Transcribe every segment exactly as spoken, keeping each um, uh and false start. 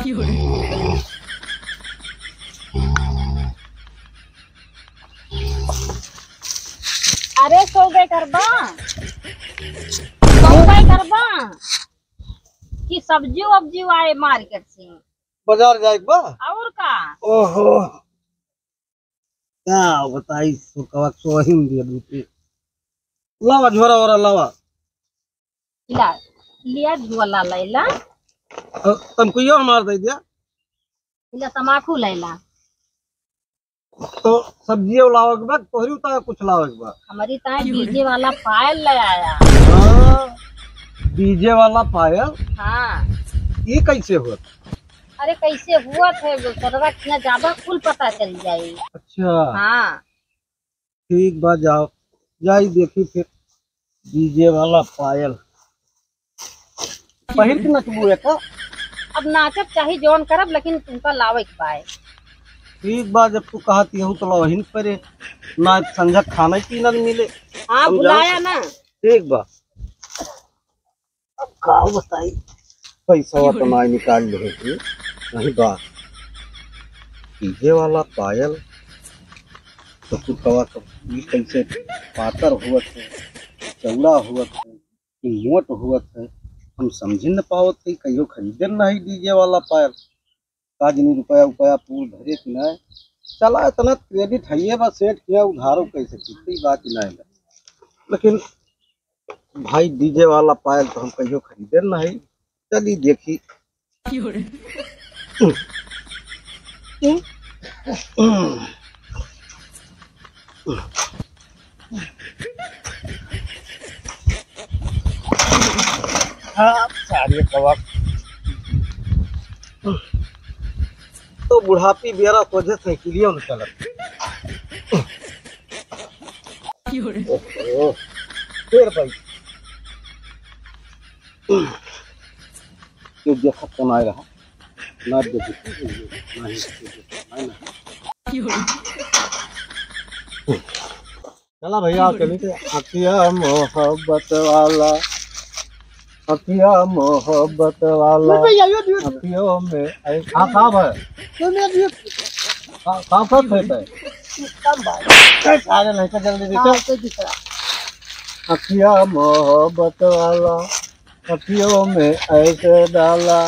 अरे सो गए करबा, सो गए करबा कि सब्जी वब्जी आए मार्केट से? बाजार जाए के बा। और का? ओहो, का बताई, सुकवा सोहिन दिया बूटी। लावा झोरा वोरा लावा। ला, लिया झोला लैला। अ, तमको यो हमार दे दिया। ला, तमाकू लैला। तो सब्जी लावे के बा, तोहरी उतार कुछ लावे के बा। हमारी ताए डीजे वाला पायल ले आया। हाँ, डीजे वाला पायल? हाँ। ये कैसे होत? अरे कैसे हुआ थे, सरवा कितना ज्यादा कुल पता चल जाई। अच्छा। हाँ। ठीक बा, जाओ, जाई देखी फिर डीजे वाला पायल। पहिर के नचबू है का? अब नाचब चाहे जौन करब, लेकिन तुमका लावे के पाए। ठीक बा, जब तू कहत हूँ तो लावहिन परे, ना संझा खाना ही पीना न मिले। हाँ, हम भुलाया जाओ। ना। ठीक बा। अब का बताई, पैसा तो ना निकाल ले है, नहीं बा। डीजे वाला पायल, तो तू कवा तो ई कैसे पातर हुआ थे, चौड़ा हुआ थे, कि मोट हुआ थे, हम समझ न पावत थे, कहियो खरीदे नहीं डीजे वाला पायल। का जनी रुपया उपया पूर धरे कि नहीं। चला, इतना क्रेडिट है ये बस सेठ किया उधारो कैसे कितनी बात ही नहीं है। लेकिन भाई डीजे वाला पायल तो हम कहियो खरीदे नहीं। चली देखी। हाँ, सारे कवा। तो बुढ़ापी बेरा सोझे साइकिलियों में चलत। ओहो, फिर भाई। ये देखत कौन आए रहा? ना देखी, ना ही देखी, ना ही। चला भैया, चली थे। अखिया मोहब्बत वाला, अखिया मोहब्बत वाला, ये भैया, ये, ये। अखियों में ऐ-, हाँ, साहब है। ये मेरा, ये। साहब, साहब, साहब, साहब है। एकदम भाई। ए, सारे नहीं तो जल्दी हाँ, देखो। तो दिख रहा। अखिया मोहब्बत वाला, अखियों में ऐसे डाला,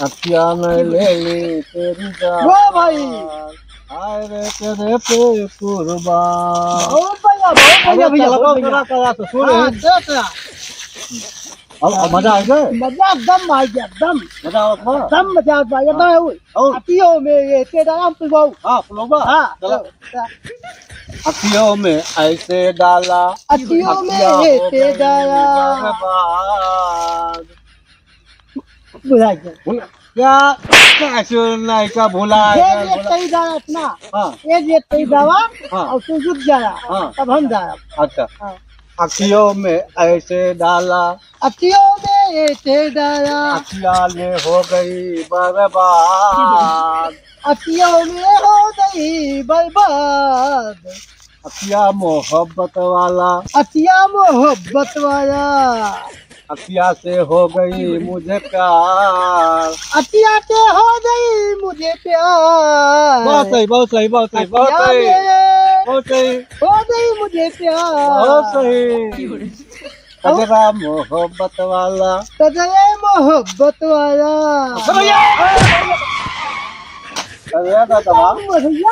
अखियाँ में ले ली तेरी जान। वाह भाई। हाय रे तेरे पे कुर्बान। बहुत बढ़िया, बहुत बढ़िया अरे भैया, चलो, बहुत बढ़िया। करा, करा, तो सुन। हाँ, दे, दे। अब, अब मजा आ गया? मजा एकदम आ गया, एकदम। मजा आवत बा? एकदम मजा आवत बा, एकदम है वो। और? अखियों में ये तेरा नाम तो बाबू। हाँ, सुनो बा। हाँ, चलो। चलो। अखियों में ऐसे डाला, अखियों में अखियाँ हो ऐसे गई डाला। बर्बाद। भुला गया। भुला, क्या, क्या सुन नहीं का भुला ये गया, ये भुला। सही डाला अपना। हाँ। ये ये सही डाला, हाँ। और तू रुक जाया, हाँ। तब हम जाया। अच्छा। हाँ। अखियों में ऐसे डाला। अखियों में ऐसे डाला। अखियाँ ले हो गई बर्बाद। अखियों में हो गई बर्बाद। अखिया मोहब्बत वाला। अखिया मोहब्बत वाला। अखिया से हो गई मुझे प्यार। अखिया से हो गई मुझे प्यार। बहुत सही, बहुत सही, बहुत सही, बहुत अखिया सही। में बहुत सही। हो गई मुझे प्यार। बहुत सही। कजरा मोहब्बत वाला। कजरा मोहब्बत वाला। अरे भैया! अरे दादा बा। भैया।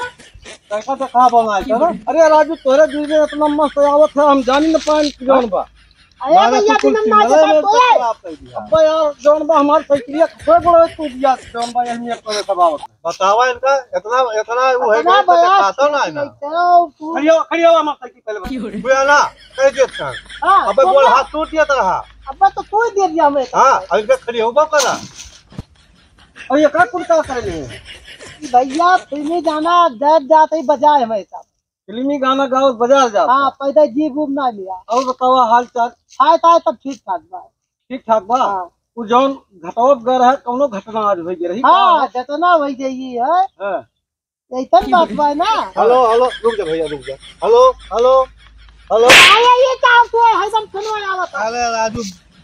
कैसा तो खा बना है, चलो। अरे राजू, तोरे दिल में इतना मस्त आवत है, हम जानी न पाएन कि जौन बा। अरे बात भैया, तो कुल बिना चिल्लाए मारे में बात बोले। खराब कर दिया। अब्बा यार, जौन बा हमार साइकिलिया खोए पड़ो, तू दिया, जौन बा यही में कोई दबावत है। बतावा इनका, इतना, इतना वो है इतना कि बड़ा खाता ना है ना। क्या तू? खड़ी हो, खड़ी हो, हमार साइकिल पहले बता। क्यों रे? बुआ ना, कह दिया था। हाँ, अबे तो बोल, क्या? हाथ टूट गया तेरा। अब्बा तो तू ही दे दिया हमें। हाँ, अब इनका खड़ी हो, बाप करा। और ये का कुल का कर ले? भैया, फिल्मी गाना जब जाते ही बजाए हमें सब। फिल्मी गाना गाओ, बजा जाओ। हाँ, पैदा जीभ उब ना लिया। और बताओ हाल चाल? हाय ताय तब ठीक ठाक बा। ठीक ठाक बा? हाँ। उ जौन घटवा गर है, कौनो घटना आज होइ गई रही हाँ, का? घटना होइ गई है। हाँ। ऐसन बात बा ना। हेलो, हेलो, रुक जा भैया, रुक जा। हेलो, हेलो, हेलो। अरे, ये का हुआ है? एकदम सुनो यार, बता। अरे राजू,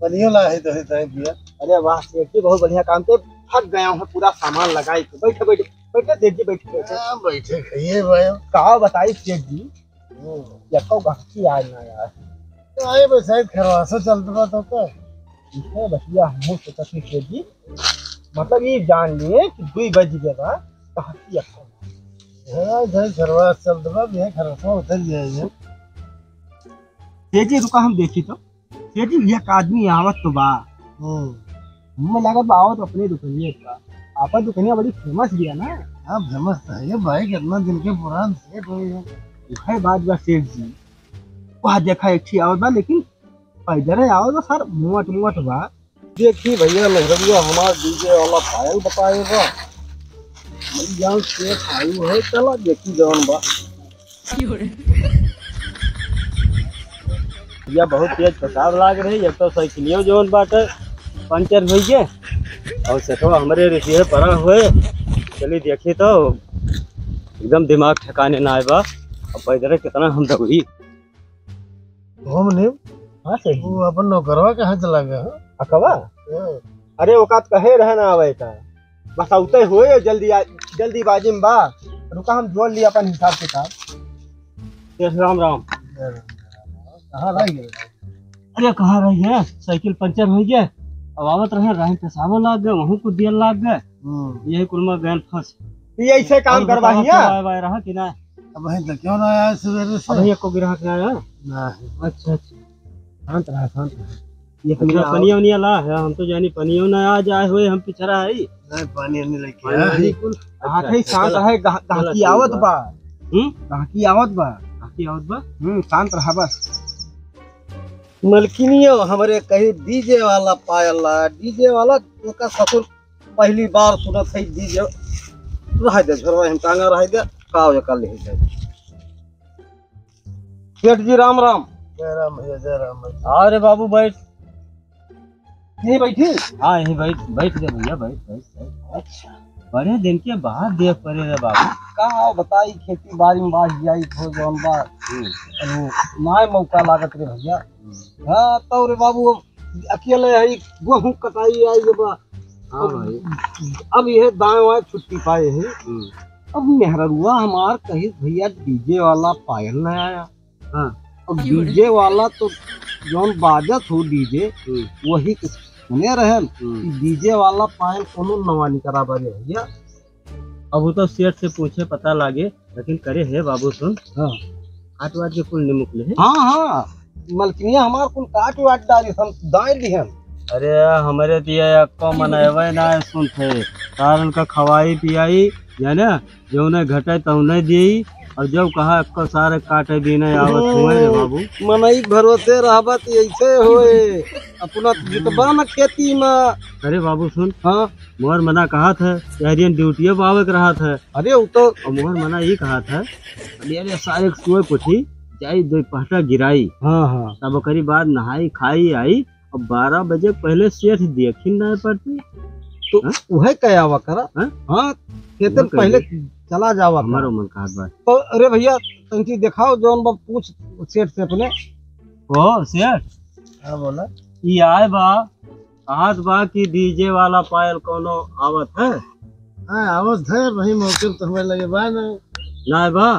पनियो ला है तो है, तो है भैया। अरे वाह सेठ जी, बहुत बढ़िया काम के, थक गया हूँ पूरा सामान लगाई के। बैठे, बैठे, बैठे सेठ जी, बैठे, बैठे। हाँ, बैठे खाइए भाई। का बताई सेठ जी, हम्म। एको गहकी आज ना यार। तो आए बस, शायद खरवासा चलत बा तो का? इसे बतिया हमहू सोचत ही सेठ जी, मतलब ये जान लिए कि दुई बज गया बा, गहकी एको ना। हाँ, शायद खरवासा चलत बा, ये खरवासा उतर जाए। सेठ जी रुका, हम देखी तो। सेठ जी, एक आदमी आवत तो बा। हम्म। हमें लागत बा आवत अपने दुकनिया का। आपन दुकनिया बड़ी famous बिया ना? हाँ, famous तो है ये भाई, कितना दिन के पुरान सेठ हो ये। उहे बात बा सेठ जी। वह देखा एक ठी आवत बा, लेकिन पैदल आवत बा सर, मोट मोट बा। देखी भैया, मेहररुआ हमार DJ वाला पायल बताए बा। भैया सेठ आयु है, चला देखी जौन बा। भैया बहुत तेज पेशाब लाग रही, एक तो साइकिलियो जौन बाटे पंचर होइ गए और सेठवा हमरे रिसिये पड़ा हुए। चली देखी तो एकदम दिमाग ठिकाने ना आए बा। अब पैदल कितना हम दौड़ी। घूम नीम। हाँ सेठ जी। वो अपन नौकरवा कहाँ चला गया, हाँ? अकवा? हाँ। अरे ओका त कहे रहे ना आवे का। बस आउते हुए जल्दी आ, जल्दीबाजी में बा। रुका हम जोड़ लिया अपन हिसाब किताब। सेठ राम राम। कहाँ रह गए? अरे कहाँ रह गए? साइकिल पंचर होइ गए। अब आवत रहे, राह में पेशाबो लाग गए, वहूँ कुछ दियल लाग गए। हम्म। यही कुल में गैन फंस। ये ऐसे काम और करवा बताओ, हिया? आए वाए रहा कि ना? अब भाई तो क्यों ना आया सवेरे से? अभी एको ग्राहक ना आया? ना। अच्छा, अच्छा। शांत रहा, शांत रहा। ये अच्छा, पनिया पनिया उनिया ला है, हम तो जानी पनिया ना आ जाए हुए, हम पिछड़ा है। नहीं, पानी नहीं लेके पानी आया। बिल्कुल। अच्छा, हाथ ही अच्छा, शांत चला। है, गह-, चला, गहकी ठीक आवत बा। बा। हम्म? गहकी आवत बा। गहकी आवत बा? हम्म, शांत रहा बस। मलकिनिया हमरे कही DJ वाला पायल ला, DJ वाला ओका ससुर पहली बार सुनत है DJ। रह दे, झोरवा हम टांगा रह दे, का हो का ले जाए। सेठ जी राम राम। जय राम भैया, जय राम भैया। अरे बाबू बैठ। यहीं बैठी? हाँ, यहीं बैठ, बैठ जा भैया, बैठ, बैठ, बैठ। अच्छा। बड़े दिन के बाद देख परे रे बाबू। का बताई, खेती बाड़ी में बाझ जाई, हो जौन बा। हम्म। अब नाय मौका लागत रे भैया। हम्म। हाँ, तो रे बाबू, अब अकेले है, गेहूं कटाई आई बा। हाँ अब, भाई। अब ये दाएं वाएं छुट्टी पाए हैं। हम्म। अब मेहररुआ हमार कही, "भैया, DJ वाला पायल ना आया।" हाँ। अब DJ वाला तो जौन बाजत हो DJ, हम्म। वही के सुने रहन हम्म। कि DJ वाला पायल कोनो नवा निकरा बा रे भैया। अब वो तो सेठ से पूछे पता लागे, लेकिन करे हे बाबू सुन। हाँ। काट वाट के कुल निमुक ले हे। हाँ, हाँ। मलकिनिया हमार कुल काट वाट डाली, हम दाए दिहन। अरे, हमरे तो ये अक्को मनयवे ना सुनते। सारन का खवाई पियाई, जाने, जौने घटे तौने देई, और जब कहा अक्को सारे काटे बीने आवत हुए रे बाबू। मनई भरोसे रहबा त ऐसे होए, अपना जितबा न खेती में। अरे बाबू सुन। हाँ। मोर मना कहा था, यारियन ड्यूटिये पे आवे के रहा था। अरे, वो तो और मोर मना ये कहा था, अरे, अरे, सारे सोए पोथी, जाई दो पहटा गिराई। हाँ, हाँ। तब ओकरी बाद नहाई, खाई, आई, अब बारह बजे पहले सेठ देखी ना पड़ती। तो हाँ? उहे कयावा करा। हाँ? हाँ, खेतन उहे कह पहले दे। चला जावा करा। हमारो मन कहत बा। तो अरे भैया, तंची देखाओ जौन बा पूछ सेठ से अपने। ओ सेठ। हाँ, बोला। ई आए बा, कहत बा कि DJ वाला पायल कौनो आवत है? हाँ, आवत है, वही मौके पे तो हमें लगे बा ना। ना बा?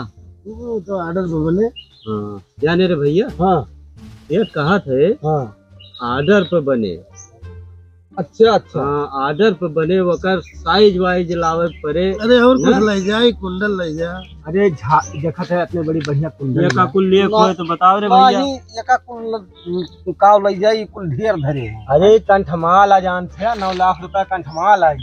वो तो order पे बने। हाँ, जाने रे भैया। हाँ। ये कहत है, हाँ। Order पे बने। अच्छा, अच्छा। हाँ, order पे बने, ओकर size वाइज लावे के पड़े। अरे, और कुछ ना? ले जाए, कुंडल ले जा। अरे, झा-, देखत है, इतने बड़ी बढ़िया कुंडल एका है। कुल लेख ना, होए तो बताओ रे ना, भैया। ई एका कुल ल-, काव ले जाए, ई कुल ढेर धरे हैं। अरे, कंठमाल आ जान थे, नौ लाख रुपया कंठमाल आई।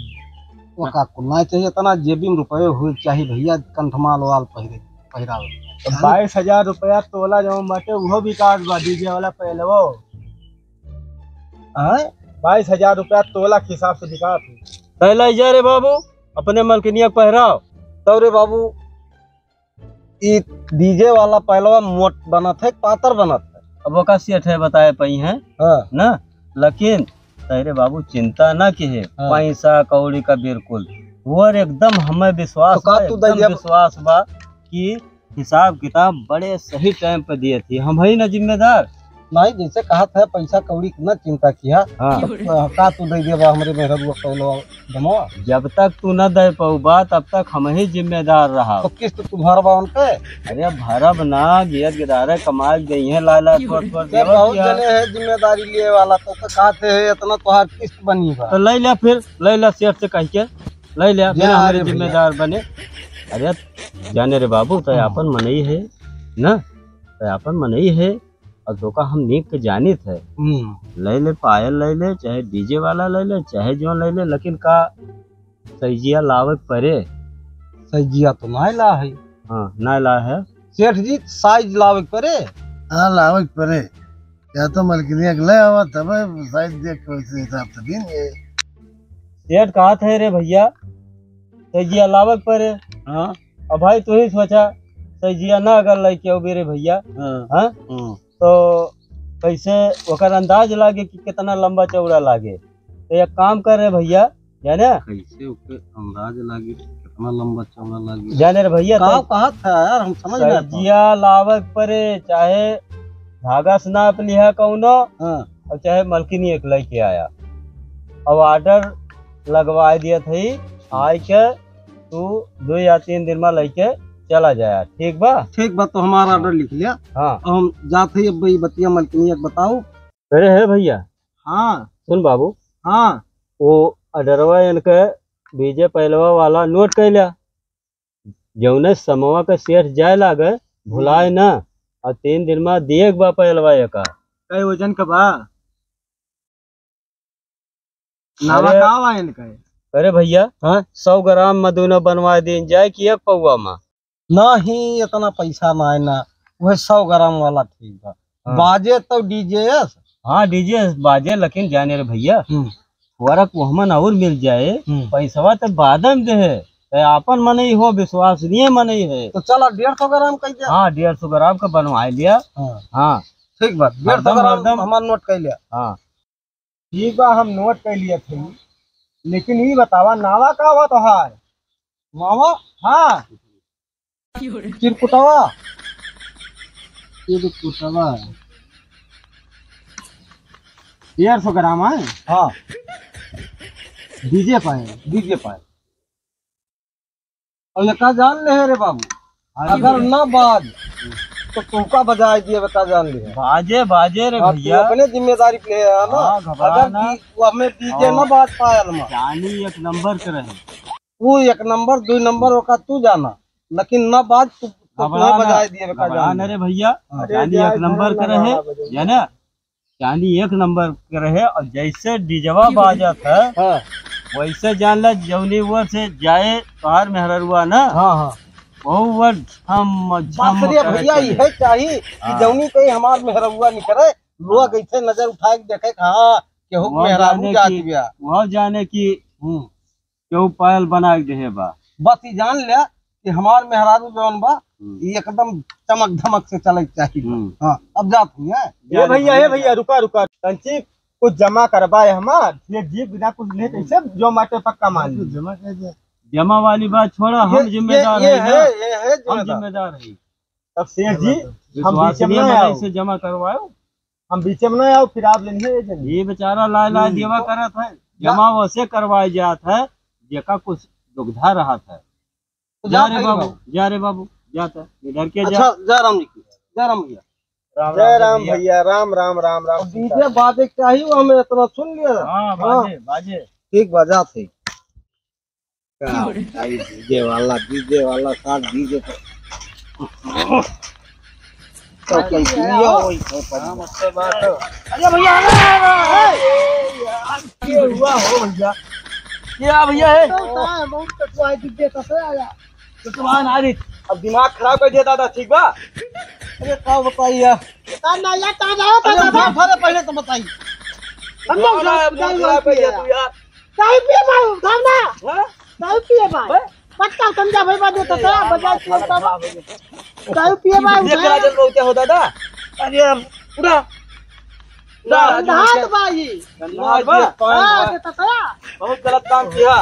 ओका कुल ना चाहिए, इतना जेबी में रुपये हुए चाहिए भैया, कंठमाल वाल पहिरे, पहिरावे। तो बाईस हजार रुपया तोला जौन बाटे, उहो बिकात बा, DJ वाला पहलवो। आय? बाईस हजार रुपया तोला के हिसाब से बिकात है। तै लइ जा रे बाबू, अपने मलकिनिया के पहिराव। तब रे बाबू, ई DJ वाला पहलवा मोट बनत है, पातर बनत है। अब ओका सेठ है बताए पई हैं, हाँ। ना? लेकिन तै रे बाबू चिंता ना किहे, हाँ। पैसा कौड़ी का बिल्कुल। वो एकदम हमें विश्वास तो का बा, तू एकदम दैया विश्वास बा कि हिसाब किताब बड़े सही time पे दिए थी। हम हई ना जिम्मेदार, नहीं, जैसे कहत है, पैसा कौड़ी की ना चिंता किया। हाँ। तो का तू दे देबा हमरे मेहररुआ पहलवा दमवा? जब तक तू न दे पउबा, तब तक हम ही जिम्मेदार रहा। तो किस्त तू भरबा उनके? अरे भरब ना, गियत गिदारे कमाए के देइहे, लाला थोड़ थोड़ ये देवत बहुत किया। जने है जिम्मेदारी लिए वाला, तो, तो कहते हैं इतना तोहार किस्त बनी बा। तो ले ले फिर, ले ले सेठ से कह के, ले ले, जा बिना हमरे रे भैया। जिम्मेदार बने। अरे जाने रे बाबू, तो हाँ। आपन मनई है ना, तो आपन मनई है, और तोका हम नीक के जानित है। हम्म। ले ले, पायल ले ले, चाहे डीजे वाला ले ले, चाहे जो ले ले, लेकिन का सैजिया लावे के परे? सैजिया तो ना ला है। हाँ, ना ला है। सेठ जी, साइज लावे के परे? हाँ, लावे के परे। या तो मलकिनिया के ले आवा, तबे साइज देख के वैसे हिसाब से दिन ये। सेठ कहत है रे भैया, सैजिया लावे के परे। हाँ। अब भाई तू ही सोचा, सैजिया ना अगर लेके अउबे रे भैया, हाँ। हाँ? हाँ। तो कैसे ओकर अंदाज लागे कि कितना लंबा चौड़ा लागे। तो एक काम कर रे भैया, जाने? कैसे ओके अंदाज लागे, कितना लंबा चौड़ा लागे? जाने रे भैया, का तो कहत है यार, हम समझ नहीं पाए। सैजिया लावे के परे, चाहे धागा से नाप लिहा कौनो, हाँ। और चाहे मलकिनी एक लेके आया, और ऑर्डर लगवा दिया थी, आए के तू दो या तीन दिन में लेके चला जाया, ठीक बा? ठीक बा, तो हमारा ऑर्डर लिख लिया। हाँ। अब हम जात हई, अब ई बतिया मलकिनिया के बताऊ। अरे हे भैया। हाँ। सुन बाबू। हाँ। वो ऑर्डरवा इनके डीजे पहलवा वाला नोट कर लिया, जौने समवा के सेठ जाए लागे, भुलाए हम्म। ना, और तीन दिन में दिए के बा पहलवा एका। कई वजन का बा? नावा अरे, का बा इनका? अरे भैया, हाँ? सौ ग्राम में दोनों बनवा दीन जाए कि एक पौवा में? नहीं, इतना पैसा ना है ना, वह सौ ग्राम वाला ठीक बा। हाँ। बाजे तो डीजे। हाँ, डीजे बाजे, लेकिन जाने रे भैया, हम्म। फर्क वहमन और मिल जाए, हम्म। पैसवा तो बाद में दे है, तो आपन मनई हो, विश्वसनीय मनई है। तो चला डेढ़ सौ ग्राम कह दे। हाँ, डेढ़ सौ ग्राम का बनवा लिया। हाँ। हाँ। ठीक बा, डेढ़ सौ हरदम, ग्राम हरदम। हमार नोट कर लिया। हाँ। ठीक बा, हम नोट कर लिया थे, लेकिन ई बतावा, नावा का बा तोहार? मावा? हाँ। चिरकुटवा। चिरकुटवा। डेढ़ सौ ग्राम है? हाँ। डीजे पाए। डीजे पाए। और ये का जान ले है रे बाबू, हाँ जी। अगर ना बाज, तो तुमका बजाए दिए, का जान ले है। बाजे, बाजे रे हाँ, तू भैया। अपने जिम्मेदारी पे ले है ना। हाँ, घबरा अगर ना। डी-, वो हमें डीजे हाँ। ना बाज पायल में। जानी एक नंबर के रहे। तू एक नंबर, दो नंबर ओका तू जाना, लेकिन ना बाज तू, तो घबरा तुम्हें ना, बजाए दिए, का घबरा जान ना ले। रे भैया। हाँ। जानी एक नंबर के रहे, जाना। चांदी एक नंबर के रहे, और जैसे डीजवा बाजत है, हाँ। वैसे जान ला, जौनी ओर से जाए तोहार मेहररुआ ना, हाँ, हाँ। वहू ओर झम, झम बाप रे करे भैया, चले। यह चाही कि हाँ। जौनी कहीं हमार मेहररुआ निकरे, लोग हाँ। ऐसे नजर उठाए के देखे कि हाँ, केहू वह मेहरारू जाने जात की, बिया। वह जाने की हम्म। केहू पायल बना के देहे बा। बस ई जान ले कि हमार मेहरारू जौन बा, हम्म। ई एकदम चमक धमक से चले के चाही। हम्म। हाँ, अब जात हुई है। ए भैया, ए भैया, रुका, रुका। तंची कुछ जमा करबा है हमार, ये जी बिना कुछ नहीं, कैसे जो माटे पक्का मान ली। जमा कर दे। जमा वाली बात छोड़ा, हम ये, जिम्मेदार ये, ये है ना। है, ये है हम जिम्मेदार। जिम्मेदार है। तब सेठ जी, हम बीच में विश्वसनीय ना मनई आओ। से जमा करवाओ। हम बीचे में ना आओ, फिर आप लेने हैं ये जमीन। ये बेचारा लाए लाए हम्म। देवा करत है, जा- जमा वैसे करवाए जात है, जेका कुछ दुविधा रहत है। तो जा जा रे भाई बाबू, बाबू। जा रे बाबू, जाता है, इधर के जा। अच्छा, जा राम जी की, जा राम भैया। राम जय राम राम भैया। भैया, राम राम राम राम और सीता डीजे राम। बाजे के चाहिए, वो हमें इतना सुन लिया। हाँ, हाँ। बाजे, बाजे। ठीक बा, जात है। का भाई, डीजे वाला, डीजे वाला, साथ डीजे तो, तो अरे कहीं यार। दुनिया होई, तो पर हाँ, मत बात हो। अरे भैया, अरे, अरे, अरे, यार, क्या हुआ हो भैया? क्या भैया है? तो कहाँ है? बहुत कटुआ है, डीजे तो से आया। तो तुम्हारा ना रे, अब दिमाग खराब कर दिया दादा, ठीक बा? अरे, का बताई यार? बता ना यार, कहाँ जाओ, अरे, कहाँ जाओ? उठा, उठा, पहले तो बताई। हम लोग ना, जाओ, दिमाग जाओ, खराब कर दिया जाओ। तू यार। चाय पिए भाई, उठाओ ना। हाँ? चाय पिए भाई। हैं? पत्ता समझा भाई, बात तो अरे करा, यार, बजा माथा के खराब हो गया। चाय पिए भाई, ये उठा। करा जल रहा, क्या होता था? अरे यार, उठा। उठा, उठा, उठा। भाई। धन्यवाद बा। हाँ, भाई। ये तो करा। बहुत गलत काम किया।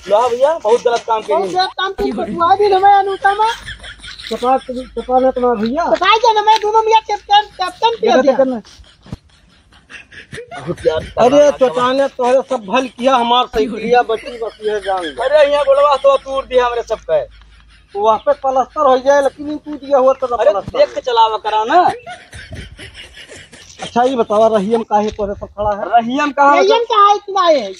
लो भैया, बहुत गलत काम किया। बहुत गलत काम किया, बटुआ भी हमें अनुतम। चपा, चपा ना तुम्हारा भैया। बताई दे ना, मैं दोनों मियाँ कैप्टन, कैप्टन किया देखा, दिया। देखा ना। बहुत यार। अरे चौटाने, तोहरे सब भल किया, हमार साइकिलिया बची, बची है जान ले। अरे यहाँ गोड़वा तो तूर दिया हमरे सब का। तो वहाँ पे पलस्तर हो जाए, लेकिन तू दिया हुआ तो अरे पलस्तर देख के चलावा करा ना। अच्छा, ये बतावा, रहियम काहे तोहरे सब खड़ा है? रहियम कहाँ? रहियम कहाँ इतना है?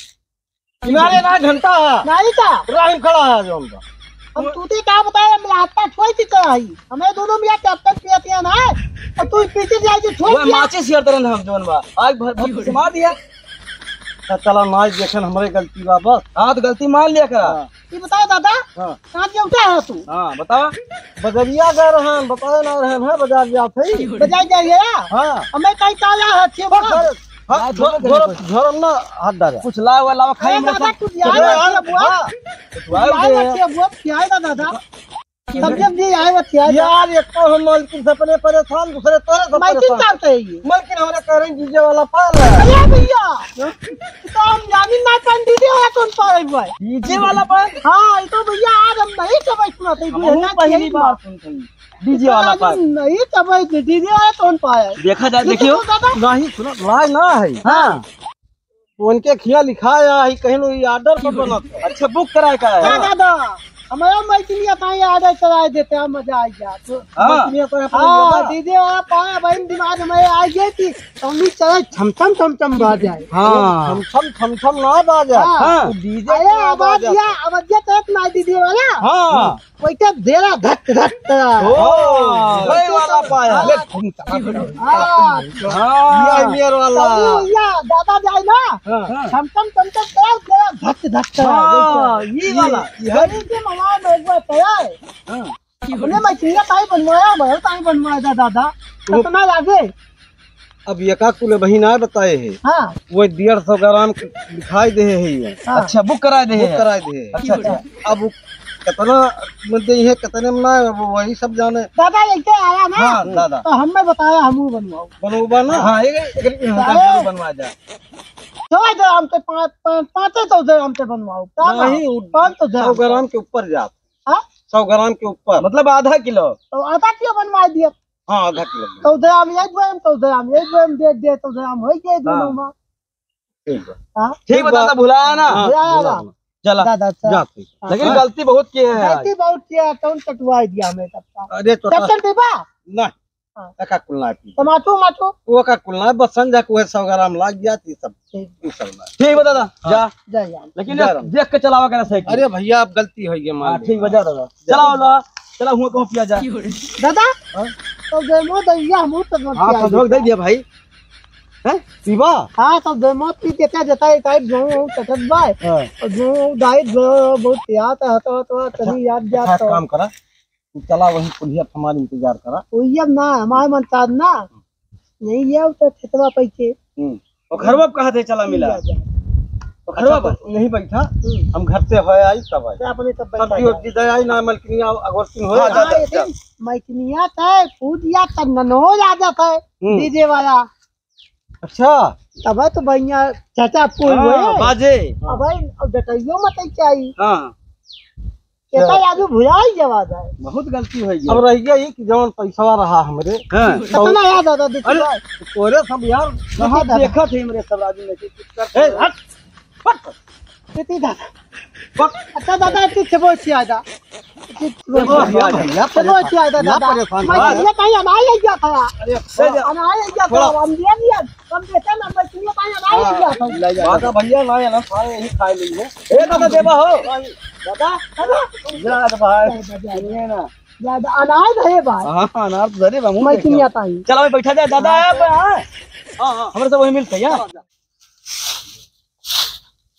किनारे ना घंटा है। नहीं था। राहिम खड़ा है जौन बा। हम तूते का बताए, हम हाथ का छोड़ दी तो आई। हमें दोनों मियाँ कैप्टन पिया पिया ना है। और तू पीछे जाए के छोड़ वो दिया। माचिस यार तरन हम जौन बा। आग भर, भर से मार दिया। अच्छा, चला ना देखन हमरे गलती बा बस। हाँ, तो गलती मान लिया करा। हाँ। ये बताओ दादा, हाँ। कहाँ के उठा है तू? हाँ, बताओ। बजरिया गए रहन, बताए ना रहन, है बाजार जात है। बाजार जाइए? हाँ। हमें कहीं काला है, अच्छे बस, बस। बस। हाँ, हाँ, झोर-, झोर-, झोर-, झोरम ना हाथ डाले। कुछ लावा, लावा, खाई ए, में दादा, सब। कुछ याद अरे, रखिए, यार, बुआ। हाँ। कुछ लावा याद दे। रखिए, बुआ, खियाए ना, दादा। समझे जी, आए, बस खियाए ना। यार, एक तो हम मालकिन से अपने परेशान, दूसरे तोरे से मालकिन परेशान। का होता है ये? मालकिन हमारे कह रहे हैं, डीजे वाला पाल है। अरे भैया, हाँ? तो हम जानी ना, कौन डीजे वाला कौन पाल है? डीजे वाला पाल? हाँ, ये तो भैया, आज हम नहीं समझ पाते, हम दुल्हन पहली के बार सुनते हैं। डीजे वाला पाए। नहीं, तब डीजे वाला कौन पाए? देखा जाए, देखियो। देखो दादा। नहीं, सुनो, लाए ना है। हाँ। तो उनके खिया लिखा है, ही कहीं लो, ये ऑर्डर पर बनत है। अच्छा, बुक कराए का है? हाँ, दादा। हमारा मैथिलिया का ये ऑर्डर कराए देते हैं, मजा आ गया। तो हाँ। मैथिलिया का अपन हाँ, योगा। डीजे वाला पाए, भाई, दिमाग में आ गई थी। तो हम भी चले छम छम छम छम बाज आए। हाँ। छम छम छम छम ना बाज आए। हाँ। हाँ। तो डीजे अरे, ना आवाज बाज आए। या, आवाज या तो एक ना डीजे वाला। हाँ। कोई के देला धक धक करा। ओ, हाँ। वही वाला पाया। हाँ। ले, घूम चला। हाँ। हाँ। ये मेर वाला। तो वो या दादा जाए ना, हाँ। छम छम छम छम करा, देला धक धक करा। हाँ, ये वाला। ये, ये। गरीब के मवा में एक बार तैयार। हाँ। अपने मशीन का ताई बनवाया, मैं ताई बनवाया था दादा। वो कितना लागे? अब एका कुल बहिन आए बताए है। हाँ। वो डेढ़ सौ ग्राम के लिखाई दे है ये। हाँ। अच्छा, बुक कराए दे बुक है। कराए दे है। अच्छा, अच्छा। अब वो कितना में दे है, कितने में ना, अब वही सब जाने। दादा लेके आया ना, हाँ, दादा। तो हमें बताया, हम बनवाओ। बनवाओ ना? हाँ, एक, एक, एक अरे। जरूर बनवा जाए। चौदह ग्राम के पाँच, पाँच, पाँचे सौ ग्राम के बनवाओ। का नहीं, ना? वो पाँच सौ ग्राम। सौ ग्राम के ऊपर जात। हाँ? सौ ग्राम के ऊपर। मतलब आधा किलो। तो आधा किलो बनवा दिया। हाँ, आधा किलो। तो दे हम एक बहन, तो दे हम एक बहन, दे, दे, तो दे हम हो गए दोनों हाँ। माँ। ठीक बा। हाँ? ठीक बा, दादा, भुलाया ना। हाँ, भुलाया भुला ना। ना। चला। दादा, चला। जा, ठीक। हाँ। लेकिन हाँ। गलती बहुत किया है आज। गलती बहुत किया है, कौन चटवाई दिया हमें सबका? अरे, चटवा- चट्टन दीपा? नहीं। हाँ। एका कुल ना पी। तमाचो, माचो? वो का कुल ना, बस संझा को है, सौ ग्राम लाग गया थी सब। ठीक। ई सब ना। ठीक बा दादा, हाँ। जा। जा, जा। लेकिन जा रहा हूँ। देख के चलावा करा साइकिल। अरे भैया, अब गलती हो गई, मान हाँ, लो। ठीक बा, जा दादा। जा। चलाओ ला, चला हुआ कहूँ पिया जा। दादा, हाँ? तो दे मो दैया, हम तो मत हाँ, पिया संजोग दे दिया। दिया भाई। हैं? पीबा? हाँ, तो दे मो पी देता, देता है, टाइप जो हूँ, चटत बा। हाँ। और जो हूँ, डाइट जो बहुत याद आता, तो, तो, अच्छा, तभी याद अच्छा, जाता। काम करा। तू चला वहीं पुलिया हमार इंतजार करा। ओइया ना, हमार मन साथ ना। नहीं ये तो खेतवा पैसे। हम्म। और घरवा कहाँ थे चला मिला? ठीक है। और घरवा अच्छा, पर? तो यहीं बैठा। हम्म। हम घर से होए आई तब आई। तो अपने सब बैठा सब्जी जा। वब्जी दे आई ना मलकिनिया अगोरसिन होए हाँ, आई। जा, हाँ, जा, ये जा। दिन मलकिनिया था, पूजिया तब ननो आ जाता है। हम्म। डीजे वाला। अच्छा। तब तो भैया चाचा कोई हाँ, हुए। बाजे। अब भाई, अब डटैयो मत आई चाहिए। हाँ। केता चल। यादू भुलाई जवा जाए। बहुत गलती हो गई। अब रह गया ये कि जवन पैसवा रहा हमरे। हाँ। तो कितना याद आता देखी अरे, भाई। तोरे सब यार, कहाँ मतलब दादा? देखा थे हमरे सब आदमी में से कुछ कर ए, हट, हट। कितनी दादा? बक। अच्छा दादा, ठीक से बोल सिया दा। ठीक से बोल सिया दा। भैया, ठीक से बोल सिया दा, ना दादा। परेशान मैं हो। ये कहीं अनाई लग गया था। अरे, ए, जा। अनाई लग गया था, थोड़ा। हम दिया दिया। हम देखा ना, मैं ये कहीं अनाई लग गया था। ले जा। बात है भैया, ना, ना, सारे यही खाए लेंगे। ए, दादा, देवा हो। दादा, दादा। जा, दादा, भाई। जा, जा, जा। सुनिए ना। दादा, अनाज है भाई। हाँ, हाँ, अनाज तो धरे बा, मुंह मैं देख लो। चिनिया ताई। चला, भाई, बैठा जाए, दादा, आप, हाँ। हाँ, हाँ। हमरे से वही मिलते हैं, हाँ।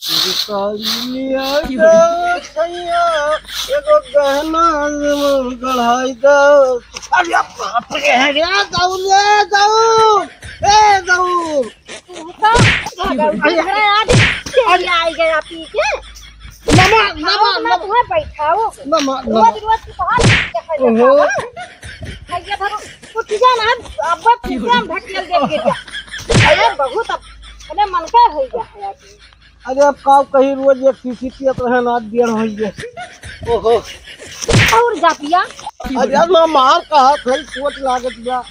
साड़ी लिया दो, सैया, एगो गहना जरूर गढ़ाई दो। अरे बाप रे, रे गौर, रे गौर, ए गौर। तू तो भगवान अरे, हमरा आज अरे। आई गया पी के। नमा, नमा, नमा। तुम्हें बैठाओ। नमा, नमा। रोज, रोज की कहानी है, ओहो। भैया धरो, उठ जा ना, अब पी के हम भटियल देख के जा। अरे, बहुत अब, अरे, मन का हो गया है आज। अरे, अब का कहीं रोज एक शीशी पियत रहे ना, बियर हो गया। ओहो। और जा पिया। अरे, ना मार कहा, सही चोट लागत बा।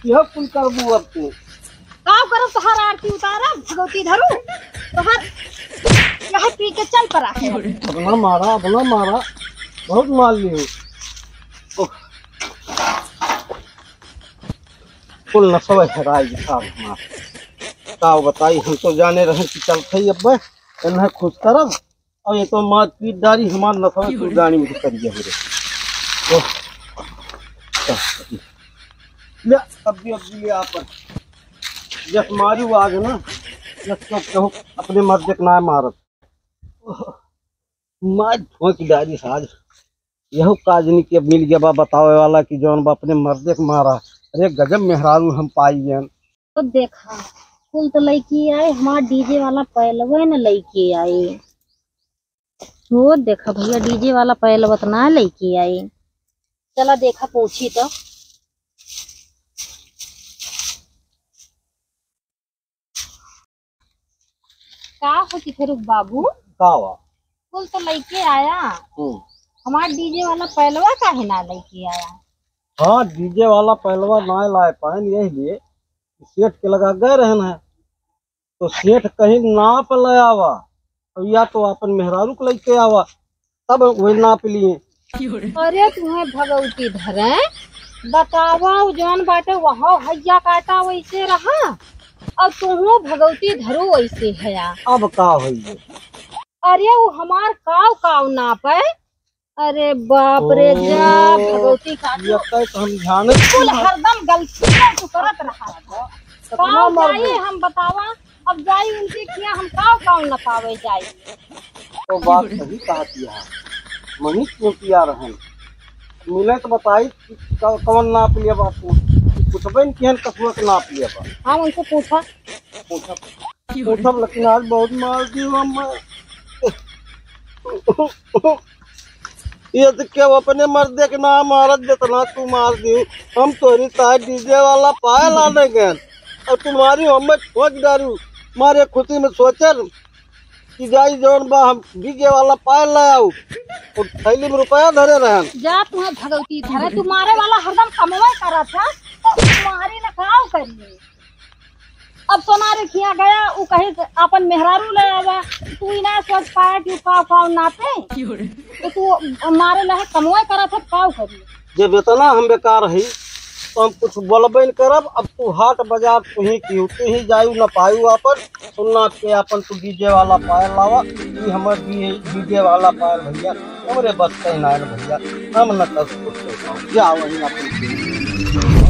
यह कुल करबू अब तू। का करब, तोहार आरती उतारब, भगवती धरू, तोहार यह पी के चल पड़ा है। अपना मारा, अपना मारा, बहुत मार ली हो। ओह। कुल नसवे हेराई गई साहब हमार। का बताई, हम तो जाने रहे कि चलते ही अब इन्हें खुश करब, और ये तो मार पीट डारी हमार नसवे तू जानी मुझे करिए हो रे। ओह। ले, अब भी, अब भी ले आप। जस मारी वो आज ना, जस तो कहूँ अपने मर्द के ना मारत। ओह। मार ठोक डारी साज। यहू काजनी के मिल गया बा बतावे वाला कि जौन बा अपने मर्दे के मारा। अरे गजब मेहरारू हम पाई गयन। तो देखा, कुल तो लइके आए, हमार डीजे वाला पैलवा न लइके आए। वो देखा भैया, डीजे वाला पैलवा तो ना लइके आए। चला देखा, पूछी तो। का हो कि फेर बाबू? का हुआ? कुल तो लइके आया। हम्म। हमार डीजे वाला पैलवा काहे ना लइके आया? हाँ, डीजे वाला पैलवा ना लाए पाएन, यही लिए सेठ के लगा गए रहन है। तो सेठ कहीं नाप ले आवा, और या तो अपन मेहरारू के लइके आवा, तब वही नाप लिए। अरे तुम्हें भगवती धरे, बतावा, उ जौन बाटे वह हैया काटा वैसे रहा, और तुहू भगवती धरू वैसे हया। अब का होई? अरे उ हमार काव काव नापे। अरे बाप रे, जा ओ, भगवती काटू। ये तय तो हम ध्यान कुल हरदम गलती तू करत रहा। कितना काव मर जाई गई? हम बतावा, अब जाई उनके किया हम काव काव न पावे जाई। तो बात सही कहा किया है। मनी क्यों किया रहन? मिले तो बताई कि क-, कौन नाप लिया बा तू? कुछ बन किहन कसुआ के नाप लिया बा। हम उनसे पूछा। पूछा। पूछब, लेकिन आज बहुत मार दी हम। ये तो केहू अपने मर्दे के ना मारत, जितना तू मार दी। हम तोरी तार डीजे वाला पायल लाने गए, और तुम्हारी हमें ठोक डारू। मारे खुशी में सोचल कि जाई जौन बा हम डीजे वाला पायल ले आऊ, और थैली में रुपया धरे रहन। जा तुम्हें भगवती धरे, तू मारे वाला हरदम कमवे करत है, तो मारी न खाओ करिए। अब सोनारे खिया गया, उ कहे से अपन मेहरारू ले आवा, तू ही ना सोच पाया कि उ काव काव नापे। तो तू मारे लहे कमवे करत है, काव करी? जब इतना हम बेकार हई, तो हम कुछ बोलबे न करब। अब तू हाट बाजार तू ही की, तू ही जायू न पायू आपन, सुनना के आपन तू डीजे वाला पायल लावा, ई हमर डी-, डीजे वाला पायल भैया। हमरे बस के नाय रे भैया, हम न कर सकते। जा वही ना पूछे।